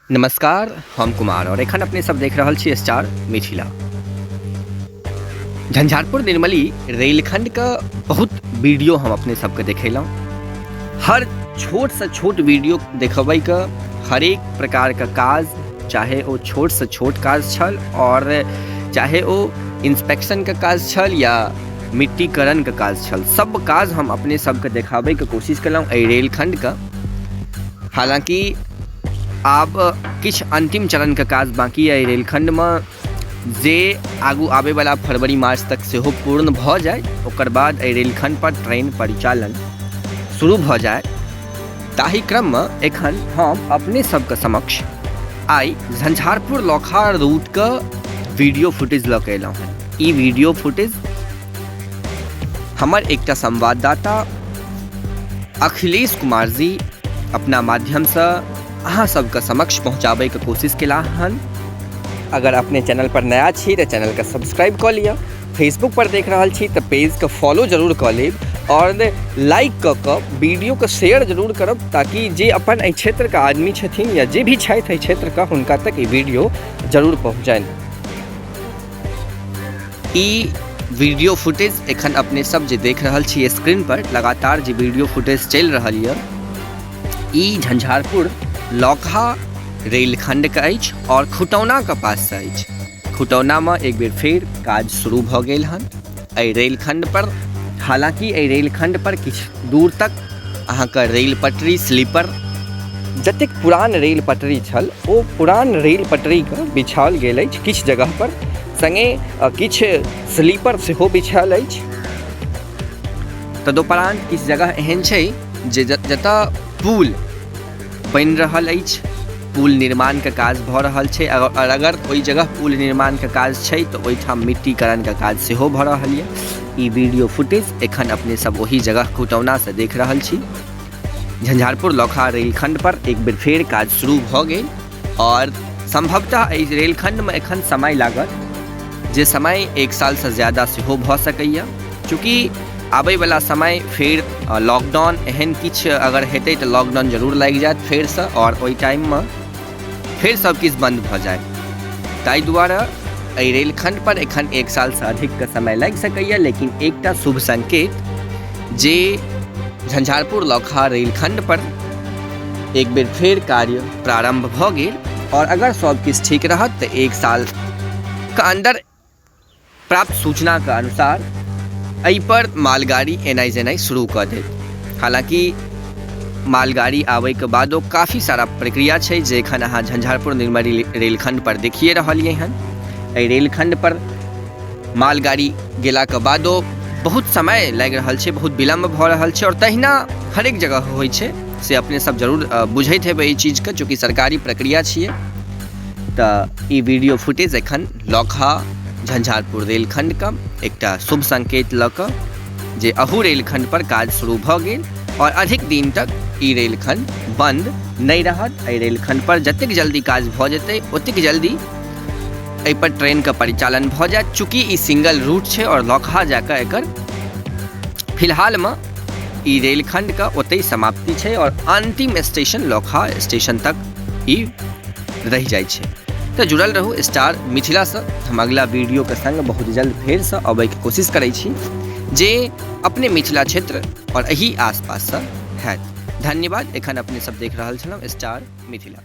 नमस्कार, हम कुमार और एखन अपने सब देख रहल छी स्टार मिथिला। झंझारपुर निर्मली रेलखंड के बहुत वीडियो हम अपने सबके देखेलहुँ। हर छोट से छोट वीडियो देखबै के हरेक प्रकार के काज, चाहे ओ छोट से छोट काज छल और चाहे ओ इंस्पेक्शन के काज छल या मिट्टीकरण के काज छल, सब काज हम अपने सबके देखाबै के कोशिश केलहुँ एहि रेलखंड के। हालांकि आब किछु अन्तिम चरणके काज बाँकी अइ रेलखण्डमे, जे आगू आबैवला फरवरी मार्च तक सेहो पूर्ण भऽ जाय। ओकर बाद एहि रेलखण्डपर ट्रेन परिचालन शुरू भऽ जाय। ताहि क्रममे एखन हम अपने सबके समक्ष आइ झंझारपुर लौखा रूटके वीडियो फुटेज लऽ कऽ अयलहुँ हेँ। ई वीडियो फुटेज हमर एकटा संवाददाता अखिलेश कुमार जी अपना माध्यमसँ अहाँ सबके समक्ष पहुँचाबैके कोशिश केलाह हन। अगर अपने चैनल पर नया छी तऽ चैनलके सब्सक्राइब कऽ लिअ, फेसबुक पर देख रहल छी तऽ पेजके फॉलो जरूर कऽ लेब और लाइक कऽ कऽ वीडियोके शेयर जरूर करब, ताकि जे अपन एहि क्षेत्रके आदमी छथिन या जे भी छथि एहि क्षेत्रके, हुनका तक ई वीडियो जरूर पहुँचनि। ई वीडियो फुटेज एखन अपने सब जे देख रहल छी स्क्रीन पर लगातार जे वीडियो फुटेज चलि रहल यऽ, ई झंझारपुर लौकहा रेलखंडके अछि और खुटौनाके पाससँ अछि। खुटौनामे एक बेर फेर काज शुरू भऽ गेल हन एहि रेलखंड पर। हालांकि एहि रेलखंड पर किछु दूर तक अहाँके रेल पटरी स्लीपर जतेक पुरान रेल पटरी छल ओ पुरान रेल पटरीके बिछाओल गेल अछि किछु जगह पर, सङ्गे किछु स्लीपर सेहो बिछायल अछि। तदुपरान्त किछु जगह एहन छै जे जतऽ पुल बनि रहल अछि, पुल निर्माणके काज भऽ रहल छै और अगर ओहि जगह पुल निर्माणके काज छै तऽ ओहिठाम मिट्टीकरणके काज सेहो भऽ रहल यऽ। ई वीडियो फुटेज एखन अपने सब ओहि जगह खुटौनासँ देख रहल छी। झंझारपुर लौखा रेलखंड पर एक बेर फेर काज शुरू भऽ गेल और संभवतः एहि रेलखंडमे एखन समय लागत, जे समय एक सालसँ ज्यादा सेहो भऽ सकैए। चूँकि आबैवला समय फेर लॉकडाउन एहन किछु अगर हेतै तऽ लॉकडाउन जरूर लागि जायत फेरसँ और ओहि टाइममे फेर सब किछु बन्द भऽ जायत। ताहि दुआरे एहि रेलखंड पर एखन एक सालसँ अधिकके समय लागि सकैए, लेकिन एकटा शुभ संकेत जे झंझारपुर लौखा रेलखंड पर एक बेर फेर कार्य प्रारंभ भऽ गेल और अगर सब किछु ठीक रहत तऽ एक सालके अन्दर प्राप्त सूचनाके अनुसार एहिपर मालगाड़ी एनाइ जेनाइ शुरू कऽ देत। हालाँकि मालगाड़ी आबैके बादो काफी सारा प्रक्रिया छै जे एखन अहाँ झंझारपुर निर्मली रेलखंड पर देखिए रहलियै हन। एहि रेलखंड पर मालगाड़ी गेलाके बादो बहुत समय लागि रहल छै, बहुत विलम्ब भऽ रहल छै और तहिना हरेक जगह होइ छै, से अपने सब जरूर बुझैत हेबै एहि चीजके, चूँकि सरकारी प्रक्रिया छियै। तऽ ई वीडियो फुटेज एखन लौकहा झंझारपुर रेलखंडके एकटा शुभ संकेत लऽ कऽ जे अहू रेलखंड पर काज शुरू भऽ गेल और अधिक दिन तक ई रेलखंड बंद नहि रहत। एहि रेलखंड पर जतेक जल्दी काज भऽ जेतै ओतेक जल्दी एहि पर ट्रेनके परिचालन भऽ जायत। चूँकि ई सिंगल रूट छै और लौकहा जाकऽ एकर फिलहालमे ई रेलखंडके ओतहि समाप्ति छै और अन्तिम स्टेशन लौकहा स्टेशन तक ई रहि जाइ छै। तऽ जुड़ल रहू स्टार मिथिलासँ। हम अगला वीडियोके संग बहुत जल्द फेरसँ अबैके कोशिश करै छी जे अपने मिथिला क्षेत्र और एहि आसपाससँ हैत। धन्यवाद। एखन अपने सब देख रहल छलहुँ स्टार मिथिला।